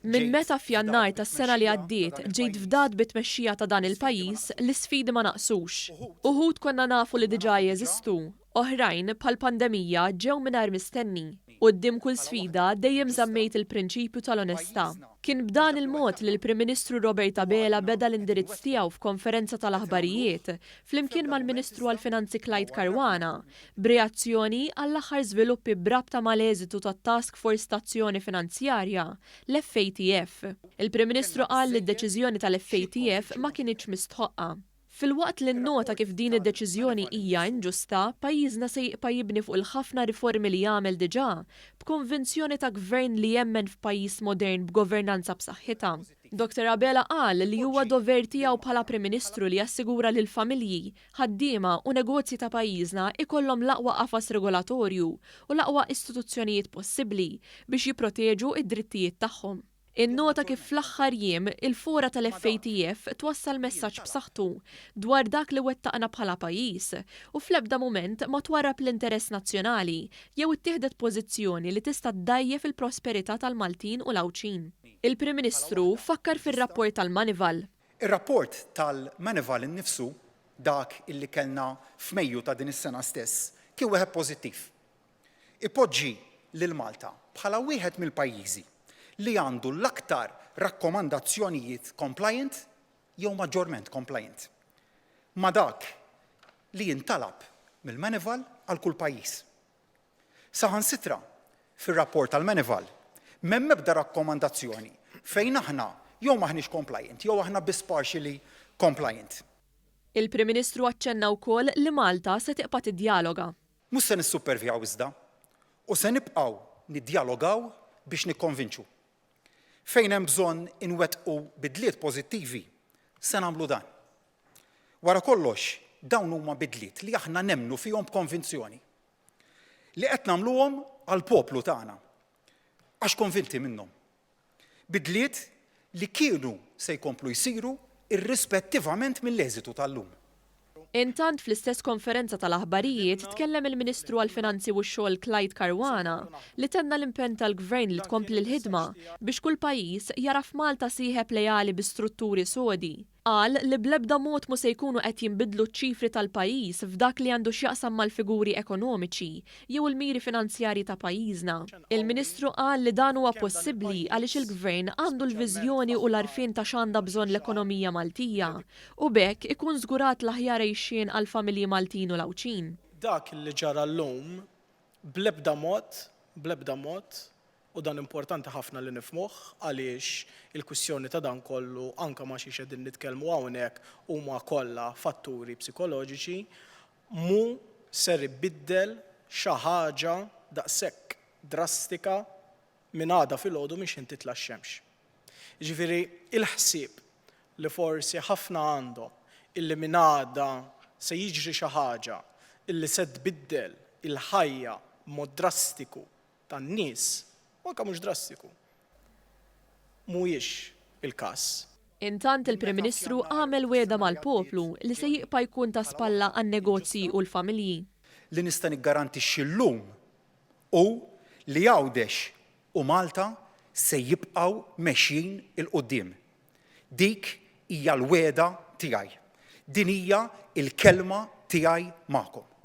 Minn meta f'Jannar tas-sena li għaddiet ġejt fdat bit-tmexxija ta' dan il-pajjiż, l-isfidi ma naqsux. Uħud konna nafu li diġà jeżistu, oħrajn, bħall-pandemija, ġew mingħajr mistenni. Quddiem kull sfida, dejjem żammejt il-prinċipju tal-onestà. Kien b'dan il-mod li l-Prim Ministru Robert Abela beda l-indirizz tiegħu f'konferenza tal-aħbarijiet, flimkien mal-Ministru għall-Finanzi Clyde Caruana, B'reazzjoni għall-aħħar żviluppi b'rabta mal-eżitu tat-Task Force ta' Azzjoni Finanzjarja, l-FATF, il-Prim Ministru qal li d-deċiżjoni tal-FATF ma kinitx mistħoqqa. Filwaqt li nnota kif din id-deċiżjoni hija inġusta, pajjiżna se jibqa' jibni fuq il-ħafna riformi li għamel diġà, b'konvinzjoni ta' Gvern li jemmen f'pajjiż modern b'governanza b'saħħitha. Dottor Abela qal li huwa dover tiegħu bħala Prim Ministru li jassigura li l-familji, ħaddiema u negozji ta' pajjiżna jkollhom l-aqwa qafas regolatorju u l-aqwa istituzzjonijiet possibbli biex jipproteġu d-drittijiet tagħhom. Innota kif fl-aħħar jiem, il-fora tal-FATF twassal messaġġ b'saħħtu dwar dak li wettaqna bħala pajjiż u fl-ebda mument ma twarrab l-interess nazzjonali jew ittieħdet pożizzjoni li tista' ddgħajjef il-prosperità tal-Maltin u l-Għawdxin. Il-Prim Ministru fakkar fir-rapport tal-Moneyval. Ir-rapport tal-Moneyval innifsu, dak illi kellna f'Mejju ta' din is-sena stess, kien wieħed pożittiv. Ipoġġi lil Malta bħala wieħed mill-pajjiżi li għandu l-aktar rakkomandazzjonijiet compliant jew maġġorment compliant ma' dak li jintalab mill-Moneyval għal kull pajjiż. Saħansitra, fir-rapport tal-Moneyval, m'hemm ebda rakkomandazzjoni fejn aħna jew m'aħniex compliant jew aħna biss partially compliant. Il-Prim Ministru aċċenna wkoll li Malta se tibqa' tiddjaloga. Mhux se nissupervjaw iżda, u se nibqgħu niddjalogaw biex nikkonvinċu. Fejn hemm bżonn inwettqu bidliet pożittivi, se nagħmlu dan. Wara kollox, dawn huma bidliet li aħna nemmnu fihom b'konvinzjoni. Li qed nagħmluhom għall-poplu tagħna. Għax konvinti minnhom. Bidliet li kienu se jkomplu jsiru irrispettivament mill-eżitu tal-lum. Intant fl-istess konferenza tal-aħbarijiet tkellem il-Ministru għall-Finanzi u x-Xogħol Clyde Caruana li tenna l-impenn tal-Gvern li tkompli l-ħidma biex kull pajjiż jara f'Malta sieħeb leali bi strutturi sodi. Qal li bl-ebda mod mhu se jkunu qed jinbidlu ċ-ċifri tal-pajjiż f'dak li għandu x'jaqsam mal-figuri ekonomiċi jew il-miri finanzjarji ta' pajjiżna. Il-Ministru qal li dan huwa possibbli għaliex il-Gvern għandu l-viżjoni u l-għarfien ta' x'għandha bżonn l-ekonomija Maltija u b'hekk ikun żgurat l-aħjar għixien għall-familji Maltin u l-Għawdxin. Dak li ġara llum bl-ebda mod, bl-ebda mod, U dan importanti ħafna li nifhmuh għaliex il-kwistjoni ta' dan kollu anke ma' xiex qegħdin nitkellmu hawnhekk huma kollha fatturi psikoloġiċi, mhu ser ibiddel xi ħaġa daqshekk drastika minn għada filgħodu minn x'ħin titla' x-xemx. Jiġifieri il-ħsieb li forsi ħafna għandhom illi minn għada se jiġri xi ħaġa illi se tbiddel il-ħajja b'mod drastiku tan-nies, u anke mhux drastiku, mhuwiex il-każ. Intant il-Prim Ministru għamel wegħda mal-poplu li se jibqa' jkun ta' spalla għan-negozji u l-familji. Li nista' niggarantixxi llum hu li Għawdex u Malta se jibqgħu mexjin 'il quddiem. Dik hija l-wegħda tiegħi. Din hija l-kelma tiegħi magħkom.